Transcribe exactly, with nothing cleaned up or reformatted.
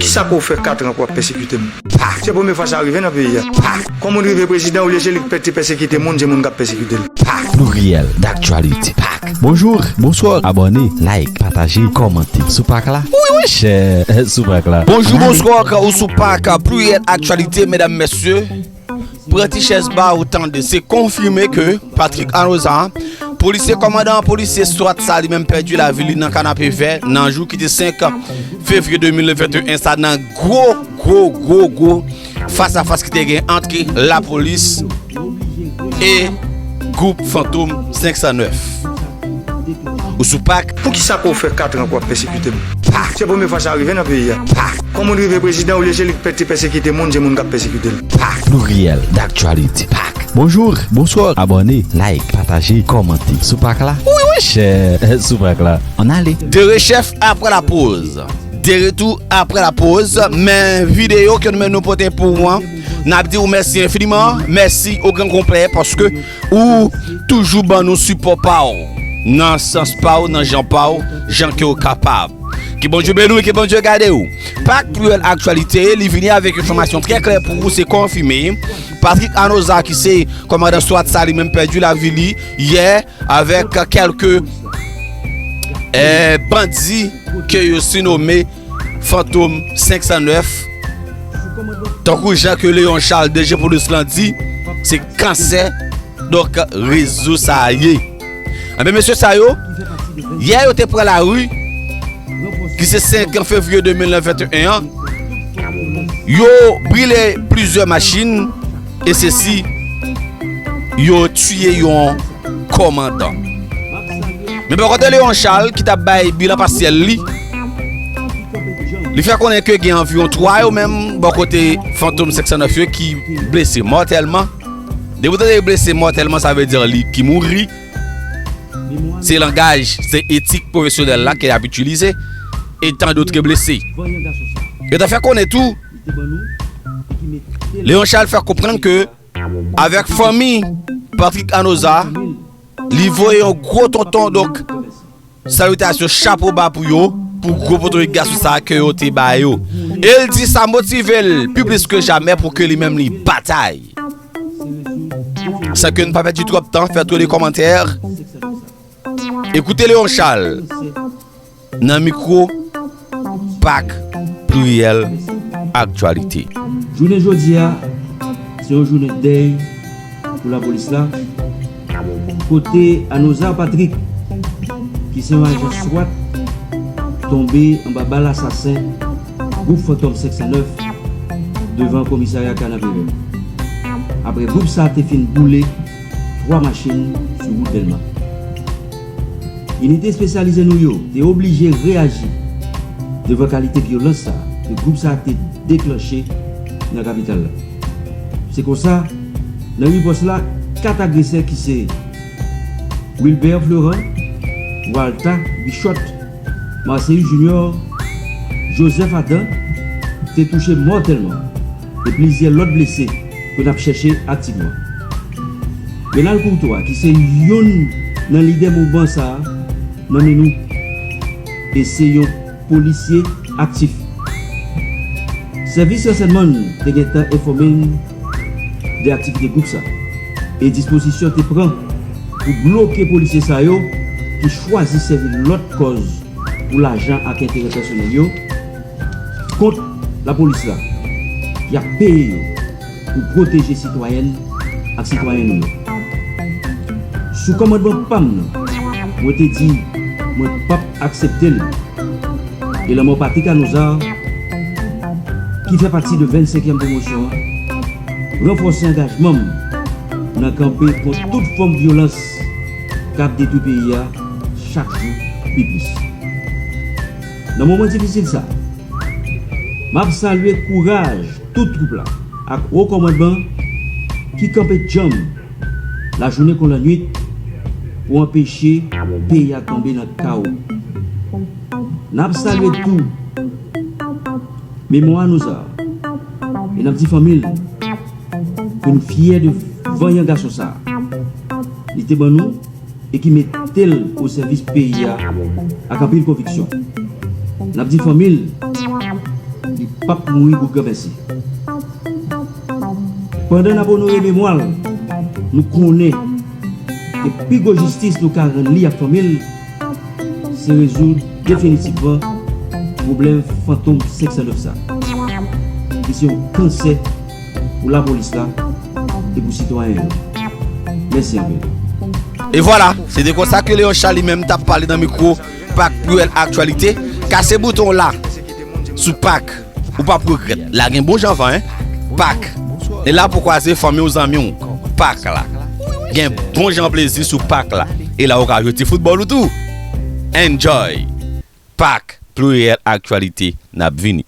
Kisa ke w fè kat an ke w ap pèsekite m? Pak. Se premye fwa sa rive nan peyi a. Pak. Kon moun rive prezidan, olye se li k pè-, te pèsekite moun, se moun k ap pèsekite l. Pak. Pluriel d'actualité. Pak. Bonjou, bonswa, abòne, like, pataje, kòmante. Sou pak la? Wi, wi, chè, sou pak la. Bonjou, bonswa, ou sou pak, pluriel actualité, medam, mesye. Pran ti chèz ba ou tande. Se konfime ke Patrick Anoza, polisye, kòmandan polisye swat sa, li menm pèdi lavi li nan Kanapevè nan jou ki te senk fevriye de mil venteyen sa, nan gwo, gwo, gwo, gwo fas a fas ki te gen ant lapolis e gwoup Fantom senk san nèf. Ou sou pak. Poukisa ke w fè kat an ke w ap pèsekite m? Pak. Se premye fwa sa rive nan peyi a. Pak. Kon moun rive prezidan, olye se li k pè-, te pèsekite moun, se moun k ap pèsekite l. Pak. Pluriel d'actualité. Pak. Bonjou, bonswa, abòne, like, pataje, kòmante. Sou pak la? Wi, wi, chè, sou pak la. Ann ale. De rechèf apre lapoz. De retou apre lapoz. Men videyo ke nou menm nou pote pou ou an, n ap di w mèsi enfiniman. Mèsi o gran konplè paske ou toujou ban nou sipò pa w nan sans pa w, nan jan pa w, jan ke w kapab. Ke Bondye beni w e ke Bondye gade w. Pak Pluriel Actualité, li vini avèk enfòmasyon trè klè pou ou, se konfime. Patrick Anoza, ki se kòmandan swat sa, li menm pèdi lavi li yè avèk kèlke, eh, bandi ke yo sinome Fantom senk san nèf. Tankou jan ke Léon Charles, D G Polis lan di, se kansè, donk, rezo sa a ye. Enben, mesye sa yo, yè yo te pran lari, ki se senk fevriye de mil venteyen an, yo brile plizyè machin, e sesi, yo tiye yon kòmandan. Men bò kote Léon Charles, ki t ap bay bilan pasyèl li, li fè konnen ke gen anviwon twa yo menm bò kote Fantom senk san nèf yo ki blese mòtèlman. Depi w tande blese mòtèlman, sa vle di li ki mouri. Se langaj, se etik pwofesyonèl la ke y ap itilize, e tan dòt ke blese. Yo ta fè konnen tou, Léon Charles fè konprann ke avèk fanmi Patrick Anoza, li voye yon gwo tonton, donk, salitasyon, chapo ba pou yo, pou gwo poto gason sa a ke yo te ba yo. E l di sa motive l pi plis ke jamè pou ke li menm li batay. San ke n pa pèdi twòp tan, fè twòp de kòmantè. Ekoute Léon Charles nan mikwo Pak Pluriel Actualité. Jounen jodi a, se yon jounen dèy pou lapolis la, kote Anoza Patrick, ki se yon ajan swat, tonbe anba bal asasen gwoup Fantom senk san nèf devan komisarya Kanapevè. Apre gwoup sa a te fin boule twa machin sou wout Dèlma. Inite espesyalize nou yo te oblije reyaji devan kalite vyolans sa a ke gwoup sa a te deklanche nan kapital la. Se konsa, nan ripòs la, kat agresè ki se Wilbert Florent, Walta Bichot, Marceus Junior, Joseph Adam te touche mòtèlman e plizyè lòt blese ke n ap chèche aktivman. Renald Courtois, ki se youn nan lidè mouvman sa a, nan men nou, e se yon polisye aktif. Sèvis ransèyman te gentan enfòme n de aktivite gwoup sa, e dispozisyon te pran pou bloke polisye sa yo ki chwazi sèvi lòt kòz pou lajan ak enterè pèsonèl yo kont lapolis la, y ap peye yo pou pwoteje sitwayèn ak sitwayen nou yo. Sou kòmandman pa m nan, mwen te di mwen p ap aksepte l. E lanmò Patrick Anoza, ki fè pati de vennsenkyèm pwomosyon an, ranfòse angajman m nan kanpe kont tout fòm vyolans k ap detwi peyi a chak jou pi plis. Nan moman difisil sa, m ap salye kouraj tout twoup la ak wo kòmandman ki kanpe djanm lajounen kon lannwit pou anpeche peyi a tonbe nan kawo. N ap salye tou memwa Anoza e n ap di fanmi l ke nou fyè de vanyan gason sa a. Li te ban nou e ki mete l o sèvis peyi a ak anpil konviksyon. N ap di fanmi l, p ap mouri bout granmèsi. Pandan n ap onore memwa l, nou konnen ke pi gwo jistis nou ka rann li ak fanmi l, se rezoud definitivman pwoblèm Fantom senk san nèf sa, ki se yon kansè pou lapolis la e pou sitwayen yo. Mèsi anpil. E vwala, se te konsa ke Leon Charles li menm t ap pale nan mikwo Pak Pluriel Aktyalite. Kase bouton la sou Pak. Ou p ap regrèt. La gen bon jan van, en. Pak. E la pou kwaze fanmi w, zanmi w. Pak la. Gen bon jan plezi sou Pak la. E la ou ka jwe ti foutbòl ou tou. Enjoy. Pak Pluriel Aktyalite, n ap vini.